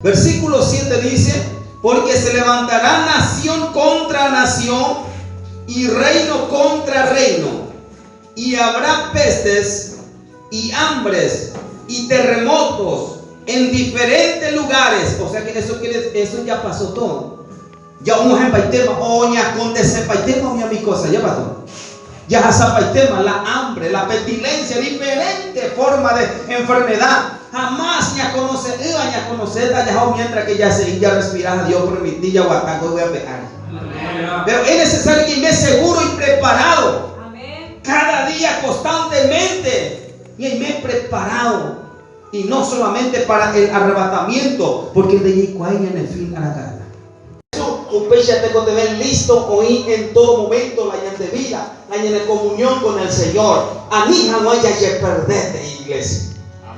Versículo 7 dice, porque se levantará nación contra nación y reino contra reino, y habrá pestes y hambres y terremotos en diferentes lugares. O sea que eso, quiere, eso ya pasó todo. Ya omohẽmbaitéma, oñakondesẽmbaitéma umi umi cosa, ya pasó. Jahasapaitéma la hambre, la pestilencia, diferente forma de enfermedad. Jamás ñakonose'ỹva ñakonoséta jaha mientras que jase'i jarrespira ha Dios permiti jaguata ko yvy ape ári. Pero es necesario que ñaime seguro y preparado. Cada día constantemente ñaime preparado. Y no solamente para el arrebatamiento, porque ndajaikuaái ñane fin araka'éva. Upéicha tekotevẽ listo oĩ en todo momento la ñande vida, la ñane comunión con el Señor, ani hag̃ua jajeperdete, iglesia.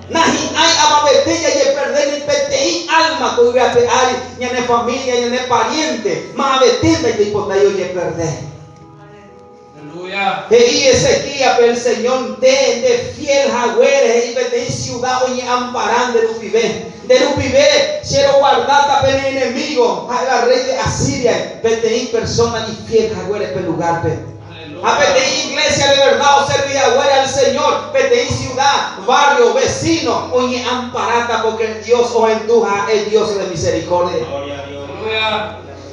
Nahi'ãi avavete jajeperde ni peteĩ alma ko yvy ape ári, ñane familia, ñane pariente, mavete ndajaipotái ojeperde. He'i Ezequíaspe el Señor, Nde, nde fiel haguére, he'i peteĩ siuda oñeampara nde rupive. Nde rupive che roguardáta pene enemígo, ha'éva rréi de Asiria, peteĩ persóna ifiel haguére pe lugárpe. Ha peteĩ iglésia de verda oservi haguére al Señor, peteĩ siuda, barrio, vesíno oñeamparáta pórke Dios ohendu ha ha'e Dios de misericordia.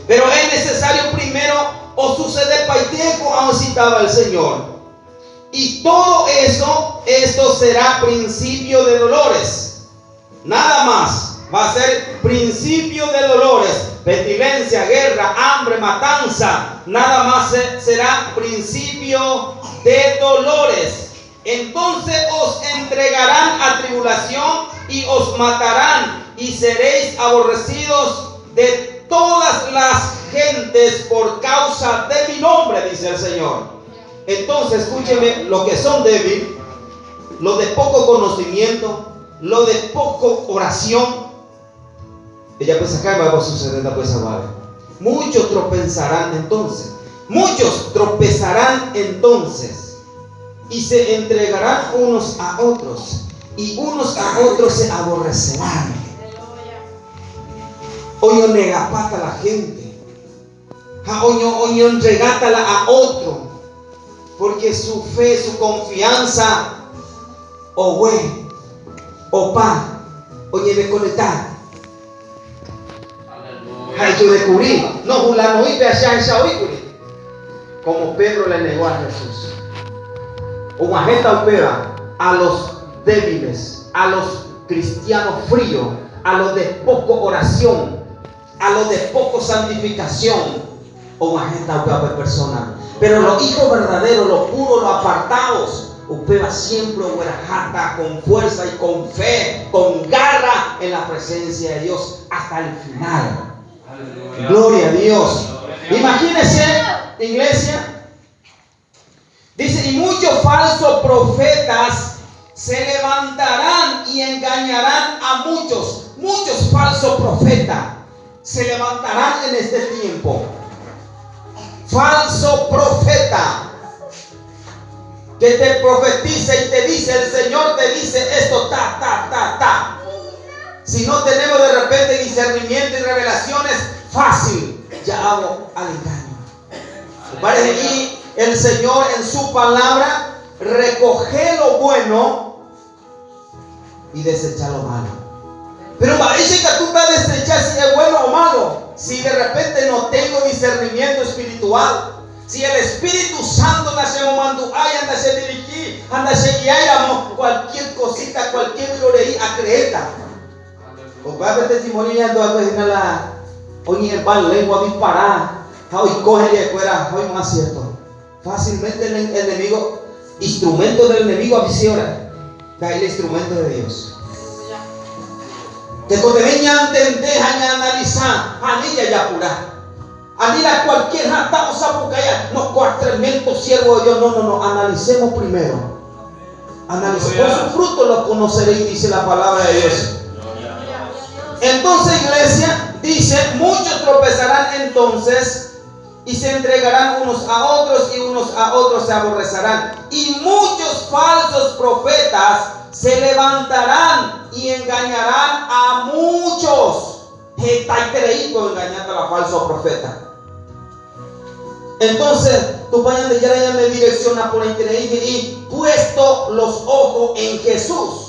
Péro es necesario primero osucedepaite ko'ã ositáva el Señor. Y todo eso, esto será principio de dolores. Nada más. Va a ser principio de dolores. Pestilencia, guerra, hambre, matanza. Nada más será principio de dolores. Entonces os entregarán a tribulación y os matarán y seréis aborrecidos de todas las gentes por causa de mi nombre, dice el Señor. Entonces, escúcheme, los que son débiles, los de poco conocimiento, los de poco oración, ella pues acá va a suceder pues Muchos tropezarán entonces. Muchos tropezarán entonces y se entregarán unos a otros y unos a otros se aborrecerán. Oñonegapáta la gente. Ha oñoentregátala a otro. Porque su fe, su confianza, ogue, opa, oñedesconecta. Ha ejodescubrí. No, fulano oípe, allá, allá oíkuri. Como Pedro le negó a Jesús. Og̃uahẽta upéva a los débiles, a los cristianos fríos, a los de poco oración, a los de poco santificación. Og̃uahẽta upéva pe persona. Pero los hijos verdaderos, los puros, los apartados, upéva siempre ogueraháta con fuerza y con fe, con garra en la presencia de Dios hasta el final. Gloria a Dios. Imagínese, iglesia, dice, y muchos falsos profetas se levantarán y engañarán a muchos. Muchos falsos profetas se levantarán en este tiempo. Falso profeta que te profetiza y te dice, el Señor te dice esto, ta, ta, ta, ta. Si no tenemos de repente discernimiento y revelaciones, fácil, ya hago al engaño. Parece y el Señor en su palabra recoge lo bueno y desecha lo malo. Pero parece que tú estás desechando si es bueno o malo. Si de repente no tengo discernimiento espiritual. Si el Espíritu Santo nachemomandu'ái ha ndachedirigi ha ndacheguiáiramo, cualquier cosita, cualquier vyrorei acreéta. Upéva pe testimonio ñahendu va'ekue hína la oñe'ẽmba lengua dispara ha oiko heriekuéra ha oimo'ã cierto. Fácilmente el enemigo, instrumento del enemigo avisiora, ndaha'éi la instrumento de Dios. Tekotevẽ ñantende ha ñaanalisa ha ani jajapura. Ani la cualquier hatã osapukáiva, no cual tremendo siervo de Dios, no, no, no, analicemos primero. Analicemos. Por su fruto los conoceréis, dice la palabra de Dios. Entonces, iglesia, dice, muchos tropezarán entonces y se entregarán unos a otros y unos a otros se aborrecerán. Y muchos falsos profetas se levantarán y engañarán a muchos. Hetaitereípe oengañáta la falso profeta. Entonces, Tupã Ñandejára ñanedirecciona porãiterei he'i, Puesto los ojos en Jesús.